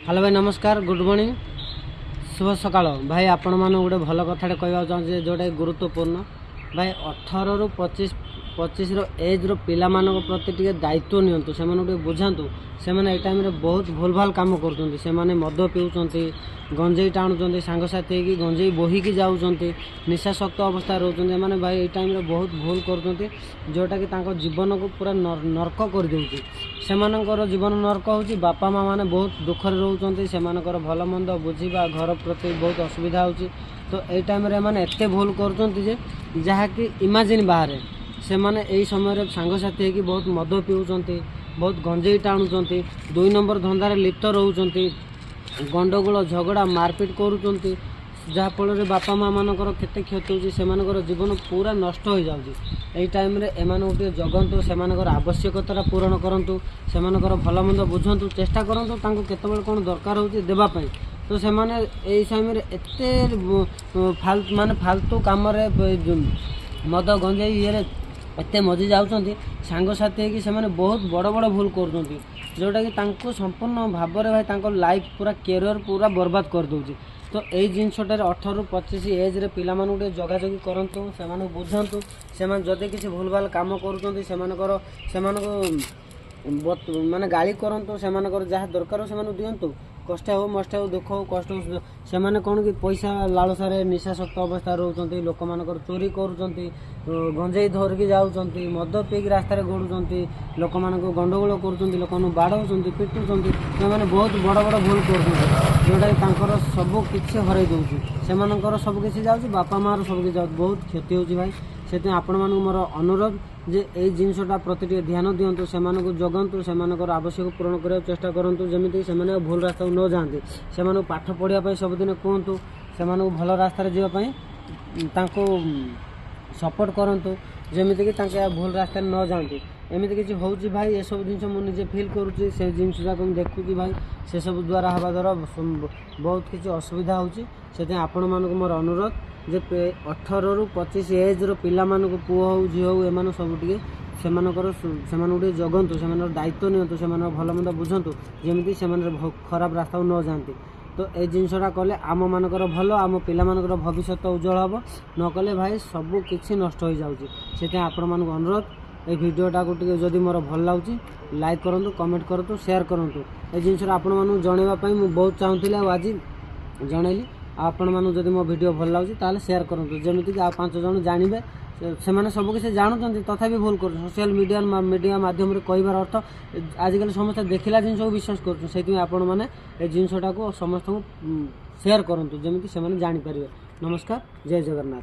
Hello ଭାଇ, ନମସ୍କାର, good morning, ଶୁଭ ସକାଳ। ଭାଇ, ଆପଣମାନଙ୍କୁ ଗୋଟେ ଭଲ କଥାଟେ କହିବାକୁ ଚାହୁଁଛି, ଯେଉଁଟାକି ଗୁରୁତ୍ୱପୂର୍ଣ୍ଣ। ଭାଇ, 18ରୁ 25, 25ର ଏଜ୍ର ପିଲାମାନଙ୍କ ପ୍ରତି ଟିକେ ଦାୟିତ୍ୱ ନିଅନ୍ତୁ, ସେମାନଙ୍କୁ ଟିକେ ବୁଝାନ୍ତୁ। ସେମାନେ ଏଇ ଟାଇମ୍ରେ ବହୁତ ଭୁଲ ଭାଲ କାମ କରୁଛନ୍ତି। ସେମାନେ ମଦ ପିଉଛନ୍ତି, ଗଞ୍ଜେଇ ଟାଣୁଛନ୍ତି, ସାଙ୍ଗସାଥି ହେଇକି ଗଞ୍ଜେଇ ବୋହିକି ଯାଉଛନ୍ତି, ନିଶାସକ୍ତ ଅବସ୍ଥାରେ ରହୁଛନ୍ତି। ଏମାନେ ଭାଇ ଏଇ ଟାଇମ୍ରେ ବହୁତ ଭୁଲ କରୁଛନ୍ତି, ଯେଉଁଟାକି ତାଙ୍କ ଜୀବନକୁ ପୁରା ନର୍କ କରିଦେଉଛି। ସେମାନଙ୍କର ଜୀବନ ନର୍କ ହେଉଛି, ବାପା ମା' ମାନେ ବହୁତ ଦୁଃଖରେ ରହୁଛନ୍ତି। ସେମାନଙ୍କର ଭଲ ମନ୍ଦ ବୁଝିବା, ଘର ପ୍ରତି ବହୁତ ଅସୁବିଧା ହେଉଛି। ତ ଏଇ ଟାଇମ୍ରେ ଏମାନେ ଏତେ ଭୁଲ କରୁଛନ୍ତି ଯେ ଯାହାକି ଇମାଜିନ୍ ବାହାରେ। ସେମାନେ ଏଇ ସମୟରେ ସାଙ୍ଗସାଥି ହେଇକି ବହୁତ ମଦ ପିଉଛନ୍ତି, ବହୁତ ଗଞ୍ଜେଇ ଟାଣୁଛନ୍ତି, ଦୁଇ ନମ୍ବର ଧନ୍ଦାରେ ଲିପ୍ତ ରହୁଛନ୍ତି, ଗଣ୍ଡଗୋଳ, ଝଗଡ଼ା, ମାରପିଟ କରୁଛନ୍ତି, ଯାହାଫଳରେ ବାପା ମା' ମାନଙ୍କର କେତେ କ୍ଷତି ହେଉଛି। ସେମାନଙ୍କର ଜୀବନ ପୁରା ନଷ୍ଟ ହୋଇଯାଉଛି। ଏଇ ଟାଇମ୍ରେ ଏମାନଙ୍କୁ ଟିକେ ଜଗନ୍ତୁ, ସେମାନଙ୍କର ଆବଶ୍ୟକତାଟା ପୂରଣ କରନ୍ତୁ, ସେମାନଙ୍କର ଭଲ ମନ୍ଦ ବୁଝନ୍ତୁ, ଚେଷ୍ଟା କରନ୍ତୁ ତାଙ୍କୁ କେତେବେଳେ କ'ଣ ଦରକାର ହେଉଛି ଦେବା ପାଇଁ। ତ ସେମାନେ ଏଇ ସମୟରେ ଏତେ ମାନେ ଫାଲତୁ କାମରେ, ମଦ, ଗଞ୍ଜେଇ ଇଏରେ ଏତେ ମଜି ଯାଉଛନ୍ତି। ସାଙ୍ଗସାଥି ହେଇକି ସେମାନେ ବହୁତ ବଡ଼ ବଡ଼ ଭୁଲ କରୁଛନ୍ତି, ଯେଉଁଟାକି ତାଙ୍କୁ ସମ୍ପୂର୍ଣ୍ଣ ଭାବରେ ଭାଇ ତାଙ୍କ ଲାଇଫ୍ ପୁରା, କ୍ୟାରିୟର ପୁରା ବର୍ବାଦ କରିଦେଉଛି। ତ ଏଇ ଜିନିଷଟାରେ 18ରୁ 25 ଏଜ୍ରେ ପିଲାମାନଙ୍କୁ ଟିକେ ଜଗାଜଗି କରନ୍ତୁ, ସେମାନଙ୍କୁ ବୁଝାନ୍ତୁ। ସେମାନେ ଯଦି କିଛି ଭୁଲଭାଲ କାମ କରୁଛନ୍ତି, ସେମାନଙ୍କୁ ମାନେ ଗାଳି କରନ୍ତୁ। ସେମାନଙ୍କର ଯାହା ଦରକାର ସେମାନଙ୍କୁ ଦିଅନ୍ତୁ। କଷ୍ଟ ହଉ, ମଷ୍ଟ ହଉ, ଦୁଃଖ ହଉ, କଷ୍ଟ ହଉ। ସେମାନେ କ'ଣ କି ପଇସା ଲାଳସାରେ ନିଶାସକ୍ତ ଅବସ୍ଥାରେ ରହୁଛନ୍ତି, ଲୋକମାନଙ୍କର ଚୋରି କରୁଛନ୍ତି, ଗଞ୍ଜେଇ ଧରିକି ଯାଉଛନ୍ତି, ମଦ ପିଇକି ରାସ୍ତାରେ ଗଡ଼ୁଛନ୍ତି, ଲୋକମାନଙ୍କୁ ଗଣ୍ଡଗୋଳ କରୁଛନ୍ତି, ଲୋକମାନଙ୍କୁ ବାଡ଼ଉଛନ୍ତି, ପିଟୁଛନ୍ତି। ସେମାନେ ବହୁତ ବଡ଼ ବଡ଼ ଭୁଲ କରୁଛନ୍ତି, ଯେଉଁଟାକି ତାଙ୍କର ସବୁ କିଛି ହରାଇ ଦେଉଛି। ସେମାନଙ୍କର ସବୁ କିଛି ଯାଉଛି, ବାପା ମାଆର ସବୁ କିଛି ଯାଉଛି, ବହୁତ କ୍ଷତି ହେଉଛି ଭାଇ। ସେଥିପାଇଁ ଆପଣମାନଙ୍କୁ ମୋର ଅନୁରୋଧ ଯେ ଏଇ ଜିନିଷଟା ପ୍ରତି ଟିକେ ଧ୍ୟାନ ଦିଅନ୍ତୁ, ସେମାନଙ୍କୁ ଜଗନ୍ତୁ, ସେମାନଙ୍କର ଆବଶ୍ୟକ ପୂରଣ କରିବାକୁ ଚେଷ୍ଟା କରନ୍ତୁ, ଯେମିତି ସେମାନେ ଆଉ ଭୁଲ ରାସ୍ତାକୁ ନ ଯାଆନ୍ତି। ସେମାନଙ୍କୁ ପାଠ ପଢ଼ିବା ପାଇଁ ସବୁଦିନ କୁହନ୍ତୁ, ସେମାନଙ୍କୁ ଭଲ ରାସ୍ତାରେ ଯିବା ପାଇଁ ତାଙ୍କୁ ସପୋର୍ଟ କରନ୍ତୁ, ଯେମିତିକି ତାଙ୍କେ ଆଉ ଭୁଲ ରାସ୍ତାରେ ନ ଯାଆନ୍ତି। ଏମିତି କିଛି ହେଉଛି ଭାଇ, ଏସବୁ ଜିନିଷ ମୁଁ ନିଜେ ଫିଲ୍ କରୁଛି, ସେ ଜିନିଷ ଯାକ ମୁଁ ଦେଖୁଛି ଭାଇ। ସେସବୁ ଦ୍ୱାରା ହେବା ଦ୍ୱାରା ବହୁତ କିଛି ଅସୁବିଧା ହେଉଛି। ସେଥିପାଇଁ ଆପଣମାନଙ୍କୁ ମୋର ଅନୁରୋଧ ଯେ 18ରୁ 25 ଏଜ୍ର ପିଲାମାନଙ୍କୁ, ପୁଅ ହଉ, ଝିଅ ହଉ, ଏମାନେ ସବୁ ଟିକେ ସେମାନଙ୍କୁ ଟିକେ ଜଗନ୍ତୁ, ସେମାନଙ୍କର ଦାୟିତ୍ୱ ନିଅନ୍ତୁ, ସେମାନଙ୍କର ଭଲ ମନ୍ଦ ବୁଝନ୍ତୁ, ଯେମିତି ସେମାନେ ଖରାପ ରାସ୍ତାକୁ ନ ଯାଆନ୍ତି। ତ ଏଇ ଜିନିଷଟା କଲେ ଆମମାନଙ୍କର ଭଲ, ଆମ ପିଲାମାନଙ୍କର ଭବିଷ୍ୟତ ଉଜ୍ଜଳ ହେବ। ନ କଲେ ଭାଇ ସବୁ କିଛି ନଷ୍ଟ ହୋଇଯାଉଛି। ସେଥିପାଇଁ ଆପଣମାନଙ୍କୁ ଅନୁରୋଧ, ଏଇ ଭିଡ଼ିଓଟାକୁ ଟିକେ ଯଦି ମୋର ଭଲ ଲାଗୁଛି, ଲାଇକ୍ କରନ୍ତୁ, କମେଣ୍ଟ କରନ୍ତୁ, ସେୟାର କରନ୍ତୁ। ଏଇ ଜିନିଷଟା ଆପଣମାନଙ୍କୁ ଜଣାଇବା ପାଇଁ ମୁଁ ବହୁତ ଚାହୁଁଥିଲି ଆଉ ଆଜି ଜଣେଇଲି। ଆଉ ଆପଣମାନଙ୍କୁ ଯଦି ମୋ ଭିଡ଼ିଓ ଭଲ ଲାଗୁଛି, ତାହେଲେ ସେୟାର କରନ୍ତୁ, ଯେମିତିକି ଆଉ ପାଞ୍ଚ ଜଣ ଜାଣିବେ। ସେମାନେ ସବୁ କିଛି ଜାଣୁଛନ୍ତି, ତଥାପି ଭୁଲ କରୁଛନ୍ତି। ସୋସିଆଲ ମିଡ଼ିଆ ମାଧ୍ୟମରେ କହିବାର ଅର୍ଥ, ଆଜିକାଲି ସମସ୍ତେ ଦେଖିଲା ଜିନିଷକୁ ବିଶ୍ୱାସ କରୁଛନ୍ତି। ସେଇଥିପାଇଁ ଆପଣମାନେ ଏ ଜିନିଷଟାକୁ ସମସ୍ତଙ୍କୁ ସେୟାର କରନ୍ତୁ, ଯେମିତି ସେମାନେ ଜାଣିପାରିବେ। ନମସ୍କାର, ଜୟ ଜଗନ୍ନାଥ।